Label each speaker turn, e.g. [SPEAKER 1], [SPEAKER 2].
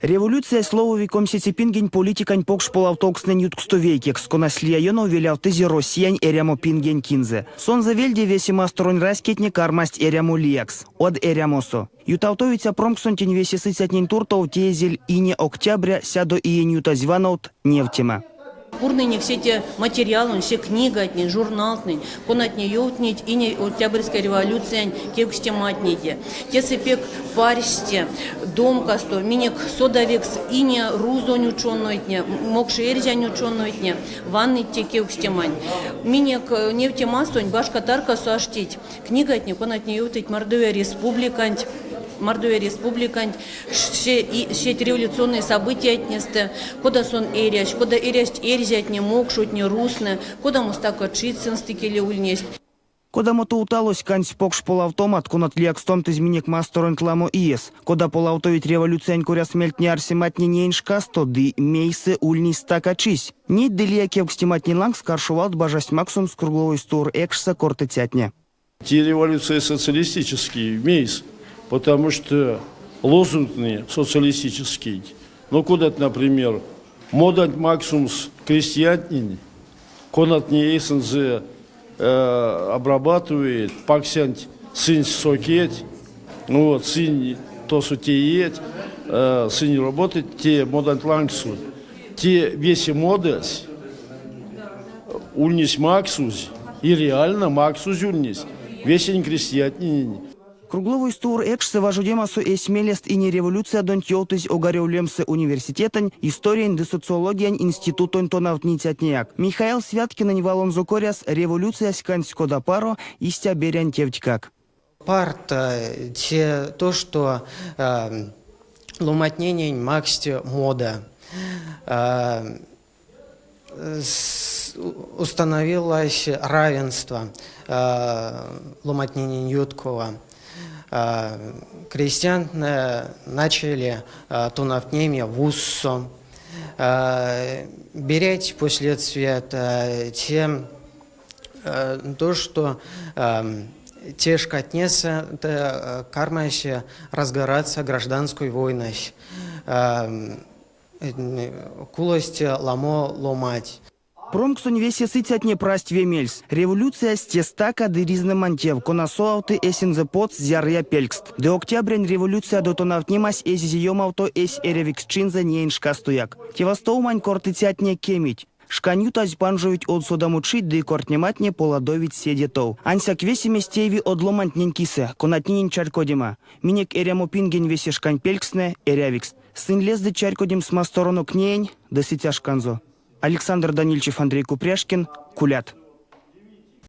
[SPEAKER 1] Революциясь ловови комсеце пингень политикань покш полавтовкстнэнь ютксто вейкекс, конась лия ёнов велявтызе Россиянь эрямо пингень кинзэ. Сонзэ вельде весе масторонь раськетне кармасть эрямо лиякс, од эрямосо. Ютавтовиця промксонтень весе сыцятнень туртов теезель Ине Октября сядо иень ютазь вановт невтема.
[SPEAKER 2] Пурнынек все те материалонть, все книгатнень, журналтнэнь, конатне ёвтнить Ине Октябрьской революциянь кевкстематнеде. Тесэ пек парсте, домкасто минек содавикс ине рузонь ученойтне, мокшэрзянь ученойтне ванныть те кевкстеманть. Минек невтемасонть башка таркасо аштить книгатне, конатне ёвтыть Мордовия Республиканть, Мордовия Республиканть сеть революционной событиятнестэ, кода сон эрясь, кода эрясть эрзятне, мокшотне, рузтнэ, кодамо стака чить сынст икеле ульнесть.
[SPEAKER 1] Кодамо тувталось кандсь покш полавтомат, конат лиякстомтызь минек масторонть ламо иес, кода полавтовить революциянь коряс мельтне-арсематне неень шкасто ды мейсэ ульнесь стакачись. Неть ды лия кевкстематнень лангс каршо валт бажасть максомс кругловой стувор экшсэ кортыцятне.
[SPEAKER 3] Те революция социалистический мейс, потому что лозунгтне социалистические. Ну, кодат, например, моданть максомс крестьянтнэнь, конатне эйсэнзэ обрабатывает, паксянть сынсь сокеть, ну вот, сынь тосо тееть, сынь работать те моданть лангсо. Те весе модась ульнесь максозь, и реально максозь ульнесь весень крестьянтнэнень.
[SPEAKER 1] Кругловой стувор экшсэ важодемасо эсь мелест ине революциядонть ёвтызь Огарев лемсэ университетэнь историянь ды социологиянь институтонь тонавтницятнеяк. Михаил Святкинэнь валонзо коряс, революциясь кандсь кода паро, истя берянь тевтькак.
[SPEAKER 4] Парт те то, что ломатненень макссть мода. Установилось равенство ломатненень юткова. Крестьянтнэ начали тонавтнеме вузсо. Берять последствия те, то, что те шкатнесэ кармась разгораться гражданской войнась. Кулость ламо ломать.
[SPEAKER 1] Промксонь весе сыцятне прасть ве мельс. Революциясь те стака ды ризнэмань тев, кона совавты эсензэ потс зярыя пелькст. Ды Октябрянь революциядо тонавтнемась эзизе ёмавто эсь эрявиксчинзэ неень шкастояк. Тевастовомань кортыцятне кемить, шкань ютазь панжовить од содамочить ды кортнематне поладовить седе тов. Ансяк весемесь тееви од ломантнень кисэ, конатненень чарькодема, минек эрямопингень весе шкань пелькстнэ эрявикст. Сынь лездыть чарькодемс масторонок неень ды сыця шканзо. Александр Данильчев, Андрей Купряшкин, Кулят.